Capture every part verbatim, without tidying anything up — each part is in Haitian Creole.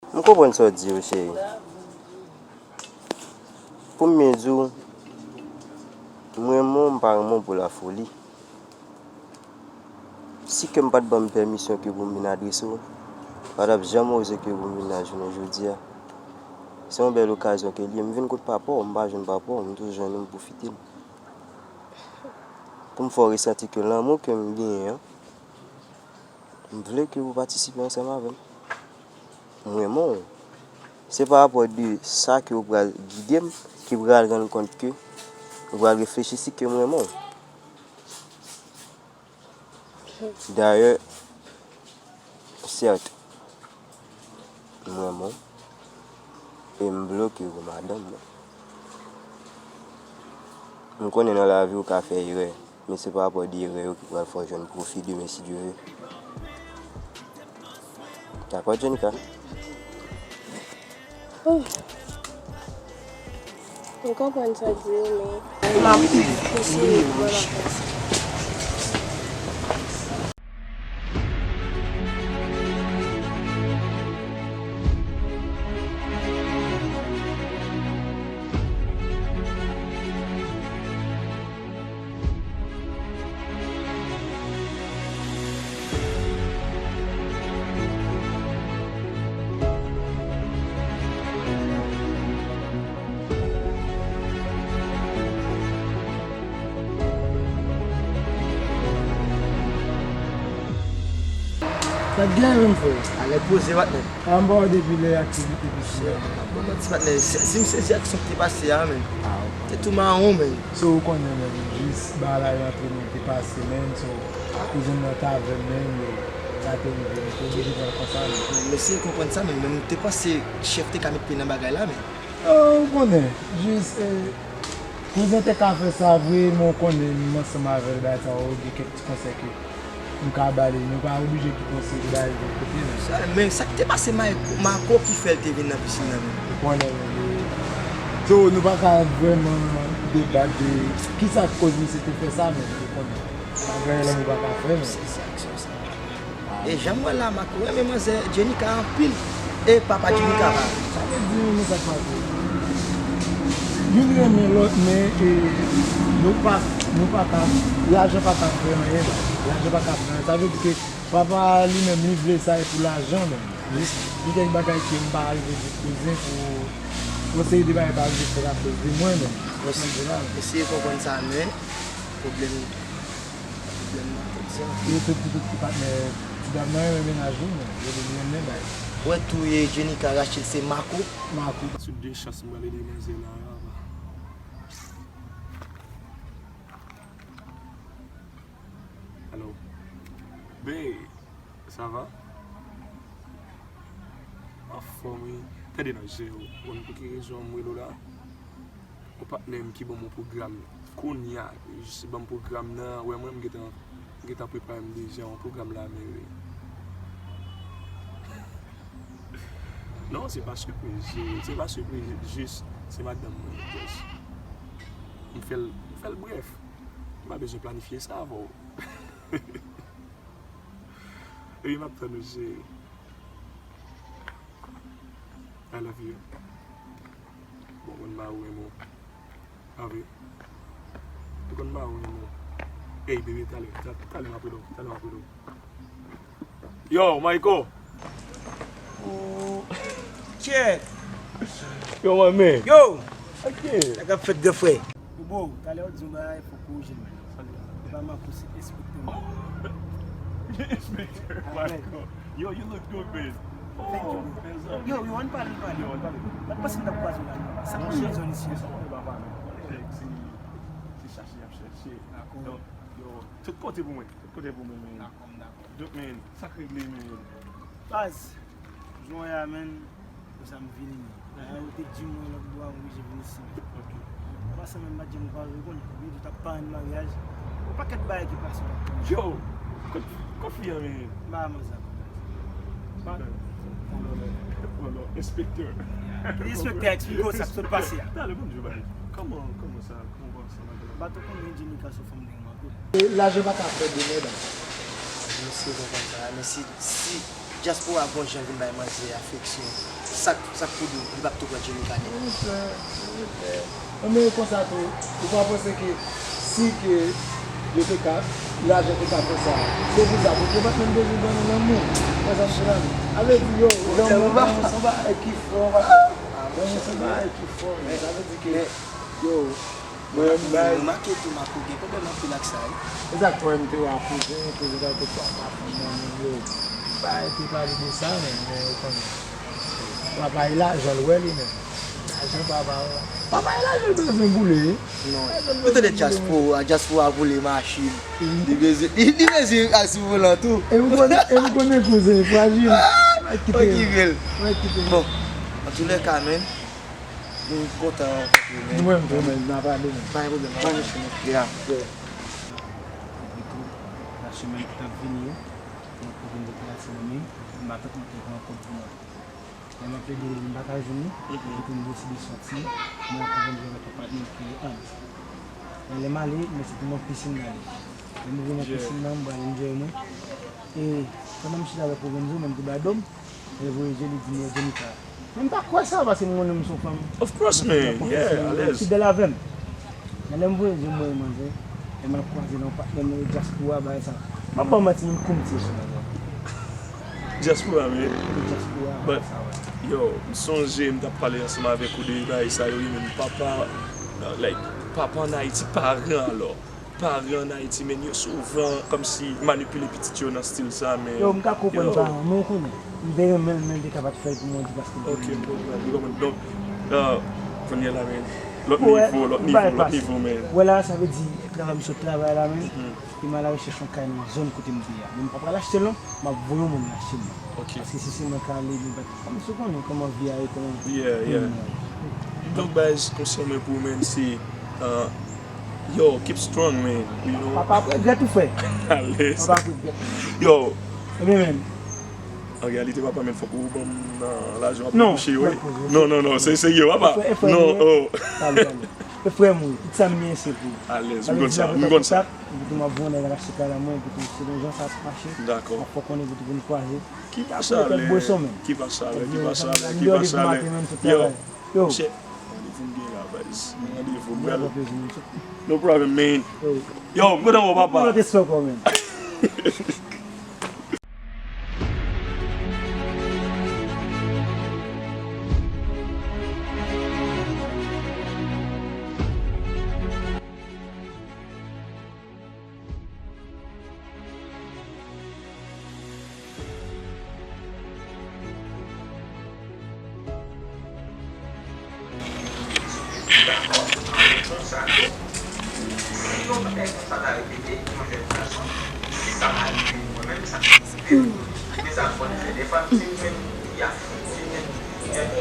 M konprann sa w di yo, cheri. Pou m byen di w, m renmen w, m pa renmen w pou lafoli. Si ke m pa t ban m pèmisyon ke pou m vin adrese w, m pa t ap janm oze ke pou m vin la jounen jodi a. Se yon bèl okazyon ke l ye. M vin kot papa w, m pa jwenn papa w, m tou jwenn ou, m pwofite l. Pou m fè w resanti ke lanmou ke m genyen an, m vle ke ou patisipe ansanm avè m. M renmen w. Se pa rapò de sa ke ou pral gide m, ki pral rann kont ke ou pral reflechi si ke m renmen w. Dayè, sèt, m renmen w e m vle w ke ou madanm mwen. M konnen nan lavi ou ka fè erè, men se pa rapò de erè yo ki pral fè w jwenn pwofi demen si Dye vle. Dakò, Jenika? M konprann sa w di yo, men m ap eseye wè m ap fè sa. Sa k gen menm frè? Alè poze patnè. A m pa wè depi lè aktivite piti a. Bon manti patnè, si m sezi ak sa k te pase a menm. Te tou mawon menm. So ou konnen menm, jis bagay la te pase menm, so kouzen m nan t avè m menm, sa te rive, m te oblije fè l konsa menm. Mesye konprann sa menm, men m te panse chèf te ka met pye nan bagay la menm. Ou konnen, jis, kouzen te ka fè sa vre, men ou konnen m ansanm avè l, bagay sa yo, gen kèk ti konsèy ke m ka ba li, nou pa oblije kite yon seri bagay de kote menm. Men sa k te pase Mako ki fè l te vin nan pisin nan menm? Ou konnen menm, so nou pa ka vrèman debat de kisa k koz misye te fè sa menm, ou konnen. Sa vrè lanmou pa ka fè menm. E jan m wè la Mako renmen manzè Jenika anpil. E papa Jenika pa. Sa vle di nou sa k pase. Youn renmen lòt men e nou pa nou pa ka lajan pa ka fè anyen. Lajan pa ka fè anyen. Sa vle di ke papa li menm li vle sa e pou lajan menm. Li gen kèk bagay ke m pa rive di kouzen pou yon seri de bagay pa rive fèt akoz de mwen menm. Mesye konprann sa men pwoblèm Yo tout, yo tout ki patnè ti dam nan renmen mennaj ou, men yo vle li renmen bay. Ou wè tou ye Jenika Rachel se Mako. Mako. Sou de chans m pral ede manzè la. Alo. Babe, sa va? Anfòm wi. Tande non, Jero, ou konn pou ki rezon m rele w la? Yon patnè m ki ban m yon pwogram kounye a, jis ban m pwogram nan, wè mwen m gentan m gentan prepare m deja yon pwogram la men wi. Non, se pa sipriz, se pa sipriz, jis se madanm mwen, just m fè l m fè l brèf. M pa bezwen planifye sa avè w. Epi m ap tann ou cheri. I love you. Bon, konn ba ou renmen w. Ave. Ou konn ba ou renmen w. Ey, bebe, talè, talè m ap rele w, talè m ap rele w. Yo, Mayko! Ooh, shit! Yo, my man! Yo! Ok! Sa k ap fèt, gran frè? Bobo, talè w di yon bagay, fòk ou korije m. Se pa Mako, se enspektè Mako. Enspektè Mako. Yo, you look good, man. Thank you, bro. Yo, yo, ann pale, ann pale. Yo, ann pale. Mwen t panse m t ap kwaze w la. Sa k ap fèt zòn isi a? Sa w pa pale. Nèg, se, se chache y ap chache. Dakò. Yo, tout kote pou mwen. Tout kote pou mwen, man. Dakò, m dakò. Donk, man, sa k regle, man? Baz, jan w ye a, man. Konsa m vini, men. Ou te di m yon lòt bò a, m oblije vin isi, men. Ok. An pasan menm, m pa t janm kwaze w, ou konnen. Byen di w t ap parenn maryaj. Yon pakèt bagay ki pase, w t ap konnen. Yo! Kot, kot fi a, men? M pa manzè ankò. Pardon. Enspektè. Enspektè a eksplike w sa k sot pase a. Talè, bon, Dye, bay. Kòman, kòman sa, kòman w wè sa la? Bato konnen Jenika se yon fanm de Mako. Lajan pa ka fè de mèd. Mesye konprann sa, men si, si Dyaspora gon jan vin bay manzè afeksyon. Sa k, sa k pou di w, li p ap tou pran Jenny kanè. Wi, frè, wi, frè. Anben, e konsa tou, ou pa panse ke si ke yo te ka, lajan te ka fè sa, se pou sa, pou yo pa t menm bezwen ban nou lanmou. Wè sa m di la? A vle di, yo, lanmou, lanmou se yon bagay ki fò, papa. Lanmou se yon bagay ki fò, men sa vle di ke, yo, mwen, mwen remake tou, Marco, gen pwoblèm anpil ak sa, wi. E sa k fè m te wè kouzen, kouzen ta te papa fanm nan, men yo, bagay te pale de sa, men, men yo konnen. Papa e lajan l wè li menm. Lajan papa w la. Papa e lajan l bezwen boule, wi. Non. Ou tande dyaspora, dyaspora boule machin. Li bezwen, li, li bezwen al sou volan tou. E ou konnen, e ou konnen kouzen frajil. Mwen kite l. Mwen kite l. Bon, antoulèka, men, nou kontan rankontre w, men. Nou menm tou, men, n a pale, men. Pa gen pwoblèm, pa gen pwoblèm. Yeah. Epi tou, nan semèn ki t ap vini yo, mwen poko vin deplase nan men, matant mwen te pran kòb pou mwen. Lè m ap plede rele m pa ka jwenn li, epi m deside soti, mwen ap konprann jwe avèk yon patnè ki rele Ant. Men lè m ale, men se pou mwen pisin m ale. Lè m rive nan pisin nan, m pral enjoy mwen. E pandan m chita avèk Lorenzo, men m te bay do m, lè l voye je li di m, "Yo, Jennifer." Men m pa kwè sa, paske m konnen m se yon fanm. Of course, man. Yeah, alèz. Fidèl avè m. Men lè m voye je m, mwen, manzè, lè m al kwaze nan patnè m nan dyaspora, bagay sa. M ap ba w manti, men m koumti sou manzè. Dyaspora, man. Dyaspora, but, sa, wè. Yo, m sonje m t ap pale ansanm avèk ou de bagay sa yo, wi, men papa, uh, like, papa ann Ayiti, paran alò. Paran ann Ayiti, men yo souvan kòmsi manipile pitit yo nan stil sa, men. Yo, m ka konprann paran, men w konnen. M te renmen l, men m te ka pa t fè l pou mwen tou paske m te renmen l. Ok, m konprann, m konprann. Donk, euh, kounye a la, men, lòt nivo, lòt nivo, lòt nivo, men. Wè la, sa vle di, travay m sot travay la, men, e m al arechèch yon kay nan zòn kote m te ye a. Men m pa pral achte l non, m ap voye yon moun achte l. Ok. Paske si se mwen k ale, nou pa t, kòm si w konnen kòman vi a ye, kòman peyi a ye. Donk, baz, konsèy mwen pou ou menm, se, euh, yo, keep strong, man, you know. Papa ap regrèt ou, frè. Alèz. Papa ap regrèt. Yo. Ebyen, men. An reyalite, papa, men fòk ou ban m nan lajan w ap kouche yo, wi. Non, non, non, se serye, papa. Non, oh. Pale, pale. E frè m, wi, tout sa m gen se pou ou. Alèz, m konn sa, m konn sa. Epi tou m ap voye nèg al achte kay la mwen, epi tou se yon jan sa ap mache. Dakò. M ap fè w konnen epi tou pou n kwaze. Ki pa chalè, ki pa chalè, ki pa chalè, ki pa chalè. Yo, yo, monchè, randevou m gen la, baz. Randevou m pral. No problem, man. Yo, m kontan wè w, papa. Yon lòt espè ankò, man.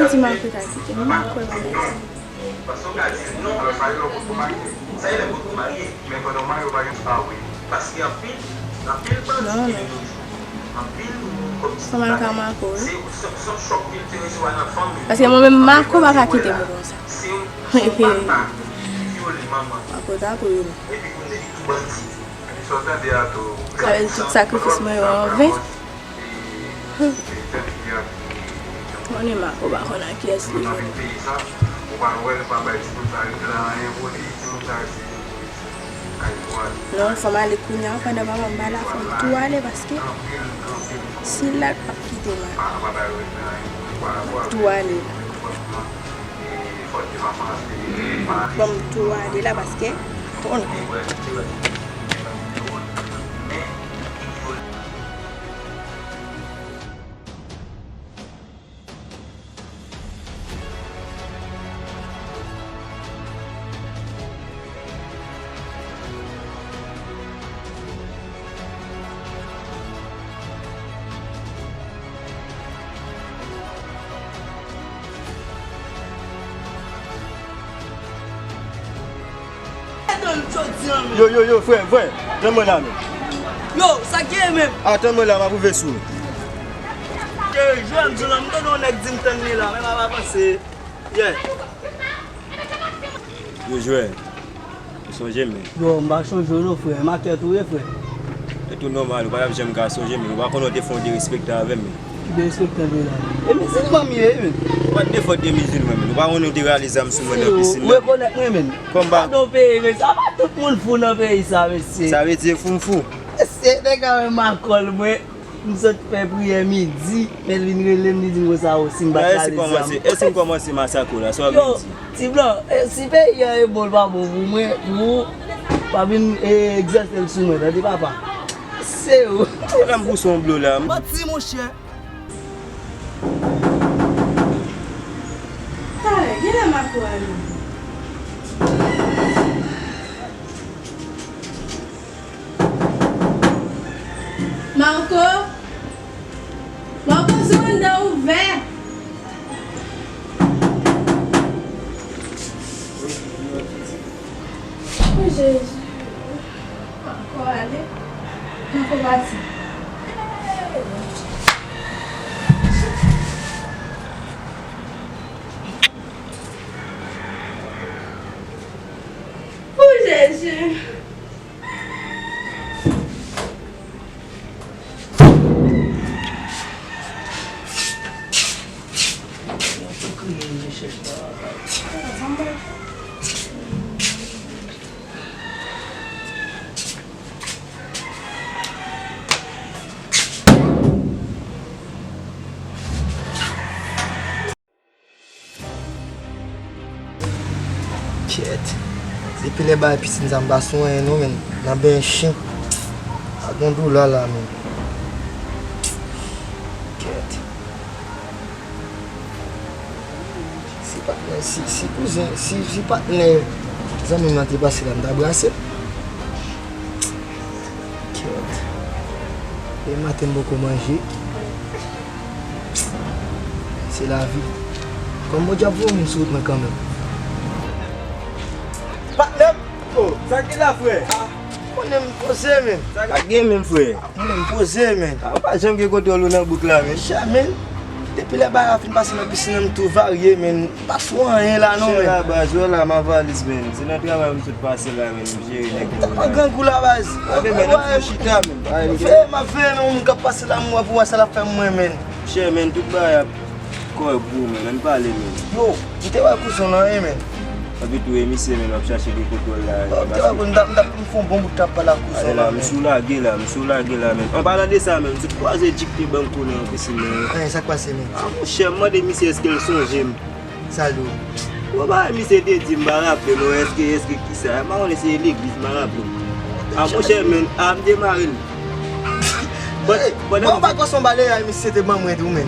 Ou di Marco ta kite m, m pa kwè bagay sa. Non, non. Kòman l ka Marco, wi? Paske mwen menm Marco pa ka kite m konsa. Marco ta tou yo. Sa vle di tout sakrifis mwen yo an ven. Konnen Marco pa konn ak kiyès li jwe. Non, fò m ale kounye a, pandan papa m pa la, fò m tou ale, paske si l la, l p ap kite m ale. Fò m tou ale la. Fò m tou ale la, paske, konnen. Yo, yo, yo, frè, frè, tann mwen la, men. Yo, sa k genyen menm? A, tann mwen la, m ap rive sou ou. Yo, jwè m di w la, m tande yon nèg di m tann li la, men m ap avanse. Yeah. Yo, jwè, ou sonje m, men. Yo, m pa sonje w non, frè, m ak tèt ou ye, frè. E tou nòmal, ou pa t ap janm ka sonje m, men ou pa konnen w te fè yon derespekte avè m, men. Derespektan de la. E mizilman m ye, men. What the fuck de mizilman, men? Ou pa konnen ou te rale zam sou mwen nan pisin nan? Ou rekonèt mwen, men. Kòm pa. Gadon peyi, men. Sa pa tout moun fou nan peyi sa, mesye. Sa vle di fou m fou? Mesye, nèg la menm akòl mwen. M sot fè priyè midi, men l vin rele m, li di m konsa, o, si m pa t rale zam. Èske m kòmanse masakre w la, sa w ap vin di? Yo, ti blan, e, si peyi a e bon, l pa bon pou mwen, pou ou, pa vin, e, egzèse l sou mwen, tande papa. Se ou. Madanm pou son blo la. Manti, monchè. Talè, genlè Marco ale. Marco! Marco, se anndan ouvè! O Jezi! Marco ale. Marco pati. O Jezi! Kyèt. Depi lè bagay pisin sa m pa sou anyen non, men. Nan benyen chen. Pa gen doulè la, men. Kyèt. Si patnè, si, si kouzen, si, si patnè zanmi m nan te pase la, m ta brase l. Kyèt. Depi maten m poko manje. Se lavi. Kòm Bondye ap voye moun sou wout mwen kanmenm. Patnè m! Oh, sa ki la, frè? Ah, konnen m poze, men. Sa k gen menm, frè? Konnen m poze, men. Ah, ou pa janm gen kontwòl ou nan bouk la, men. Chè, men. Depi lè bagay la fin pase nan pisin nan, m tou varye, men. Pa sou anyen la non, men. Chè la, baz, wè la, m a valiz, men. Se nan travay m sot pase la, men. M jere nèg yo. Tèlman grangou la, baz. Ok, men, nou fè chita, men. Veye, m ap veye, men, yon moun k ap pase la, m wè pou wè sa l ap fè mwen, men. Chè, men, tout bagay ap kò gou, men. Ann pale, men. Yo, m te wè kouzen w lan, wi, men. Epi tou, e misye, men, w ap chache gen kontwòl la. M te wè, m t ap, m t ap, m fè yon bon bout t ap pale ak kouzen w lan, men. M sou lage la, m sou lage la, men. An palan de sa, men, m sot kwaze Djik te ban m kou nan pisin nan. Anyen, sa k pase, men? Ah, monchè, m mande misye èske l sonje m. Sa l di w? Bon, bagay misye te di m, m pa raple m, èske, èske kisa? M pa konnen se legliz, m pa raple m. Ah, monchè, men, ah, m te mare l. Bon, bon, m pa konn se yon balayay misye te ban mwen tou, men.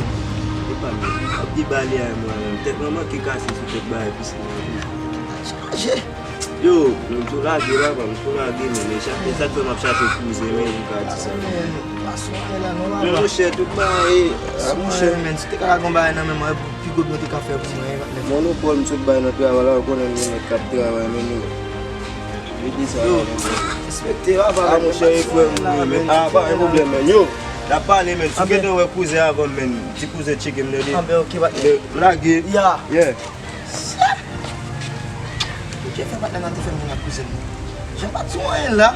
Epa, men, ap di balayay mwen, men. Tèt mwen manke kase sou tèt bagay pisin nan. Chaje. Yo, m tou lage la, m tou lage, men, men chak, se sa k fè m ap chache kouzen, men, m ka di sa. Men, pa sou anyen la, non, papa. Men, monchè, tout bagay, ah, monchè. Men, si te ka lage yon bagay nan men mwen, pi gwo byen te ka fè pou mwen, patnè. Monopòl, m sot bay nan travay la, ou konnen m gen nèg k ap travay, men, yo. Yo di sa, yo, men, yo. Respekte, papa, ah, monchè, e frè m, men, ah, pa gen pwoblèm, men, yo. N ap pale, men, si w gentan wè kouzen avan m, men, ti kouzen tcheke m, tande. Ah, ben, ok, patnè. M lage. Yeah. Yeah. Bondye fè patnè nan te fè m vin ak kouzen m. Jan pa t sou anyen la.